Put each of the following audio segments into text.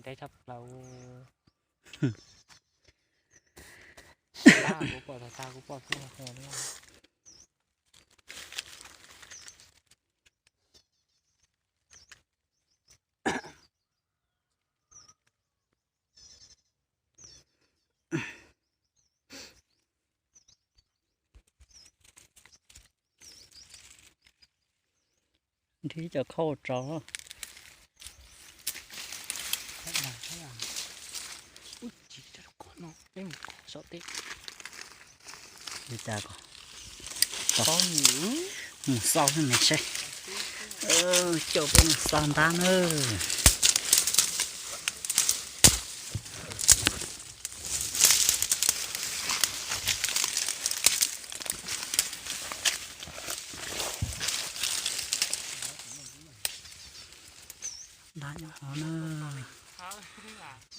Ntev tshaj plaws. Kuv pom tag tag kuv pom xwb. Nrhiav cov khauj tso. Ua cas ko, mus xauj me seb, coj peb mus xauj ntab na. Ntab nyob hov na.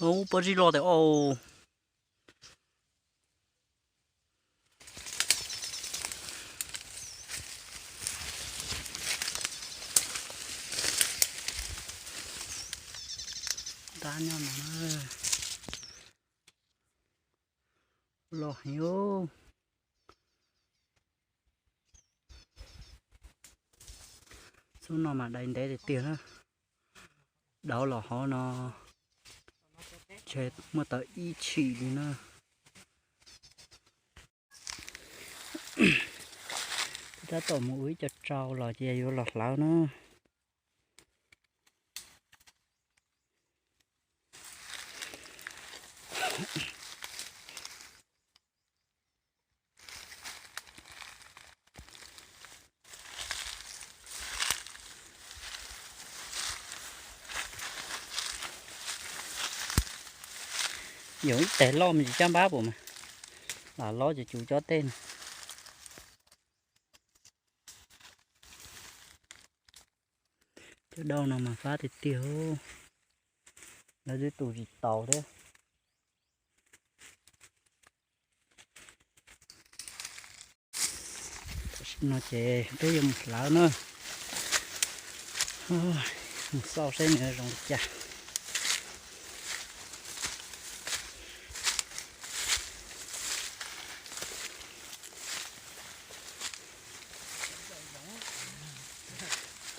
Ub, pob zeb loj tiag os. Ntab nyob no na. Loj heev. Xub no mas dai ntev tiag tiag na. Dauv los hauv no ntshe muaj tau ib tshim li na. Tab tom mus ua ib co tsau los ces yuav los hlawv na. Yog ib teg loj me ntsis caj npab puas mas, lam lov ces cus cov tej no. Cov dauj no mas fab tiag tiag, lawv twb tu tsis taus thiab. Tam sim no ces peb yuav mus hlawv na, mus xauj saib nws zoo li cas.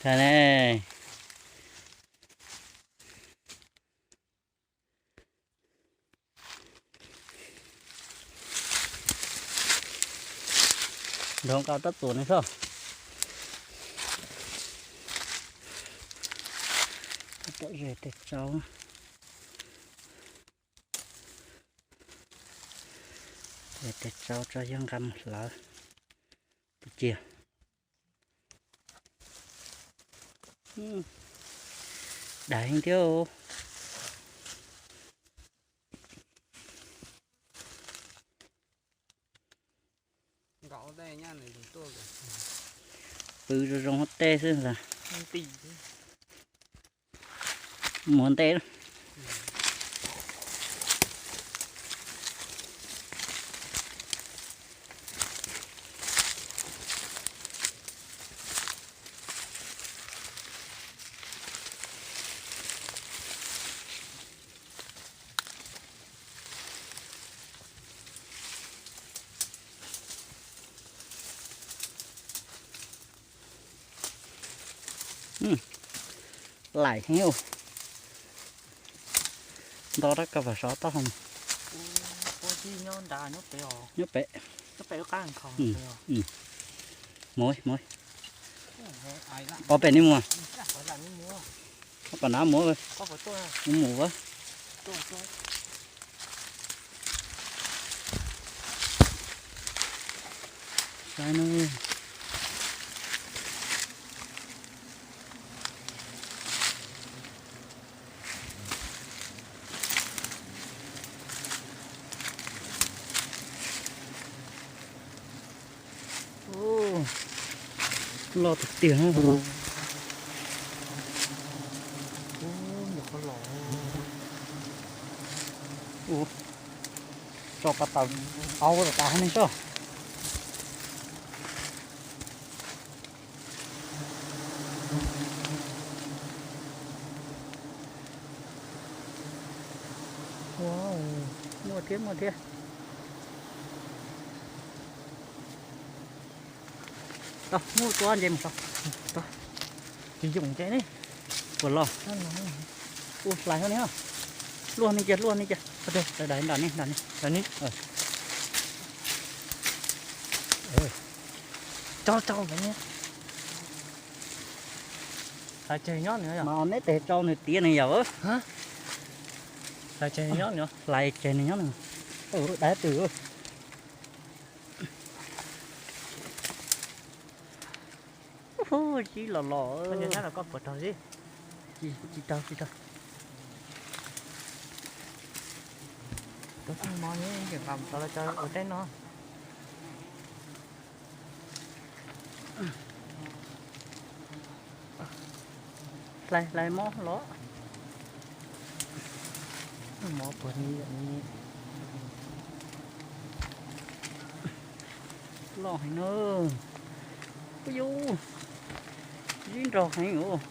Tag ne. Nrog nqa rab txuas ne soj. Tom ze tes tsau. Tes tsau tso yog nqa mus hlawv. Tus cia. Dai heev thiab. Pw zoo zoo tej xwb ntag. Muav ntej. Laim heev. Nto rab koj vam sov tau hov. Nyob pem. Mus, mus. Ob pem ne mus. Ob pem na mus. Mus mus. Saib na. Loj tiag tiag na. Tso pa taws, au, tas hauv ne soj. Muaj thiab, muaj thiab. Tau, muab tua ntses mus tau. Tsis yoom ntses ne. Puas los? Ua hlais hauv ne. Luaj ne cia, luaj ne cia. Dais nram ne, nram ne. Tso tso. Hlais tseg nyob nws yom. Mas neb tes tsau nws tiav nws yom. Hlais tseg nws nyob nws. Hlais tseg nws nyob nws. Dais twm. Zib los los. Koj puas raug zib? Tsis raug, tsis raug. Tus mos nqis nqa mus tso lawv cov ua teb no. Hlais hlais mob los. Mob puag ni. Loj heev na. Ub yus, zib nrog heev os.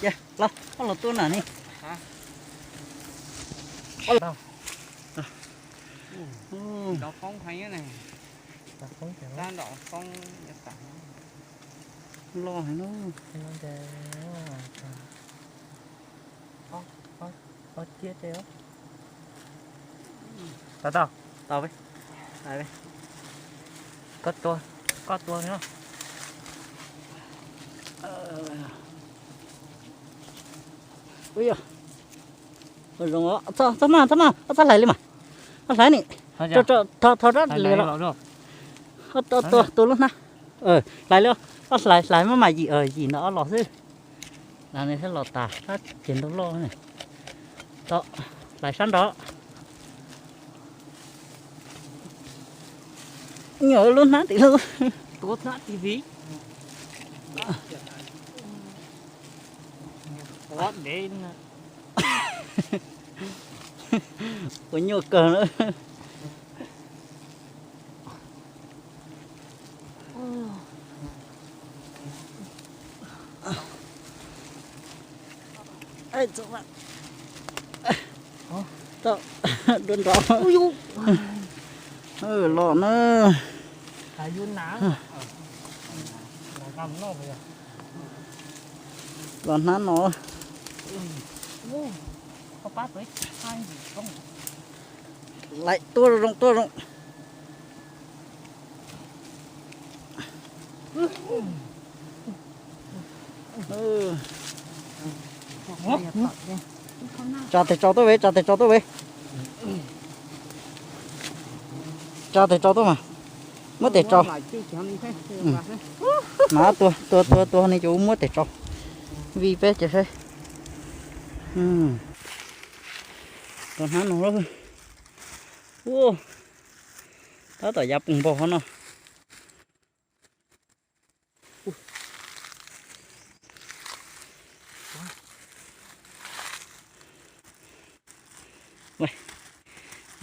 Ces los, koj los tua na ne. Loj heev na. Tau tau. Tau, koj tua, koj tua no. Ub yog, zoo os, txhob maj, txhob maj, txhob hlais li mas. Txhob hlais ni. Thov rab li los. Tua, tua lub hnab. Hlais li, hlais, hlais maj mam yim, yim ntawm ob los xwb. Los ne thiab los tas, ces ntau loj ne. Tau, hlais sab nrod. Nyuam lub hnab tim lub. Tua hnab tim viv. Ua nyuaj kawg na. Dua nrov. Los na. Los hnab no. Lais tua zoo, tua zoo. Tsa tes tsau tuaj ve, tsa tes tsau tuaj ve. Tsa tes tsau tuaj mas. Muab tes tsau. Mas tua tua tua tua ne, ces muab tes tsau. Vij peb ces saib. Tus hnab no. Ua, tab tom yav pus npog hov no.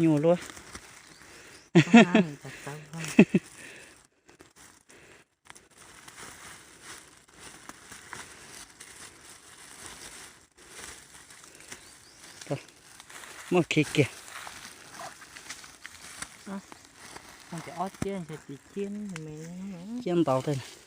Nyuaj luaj. Muab khi kiag. Ciab ntau thiab.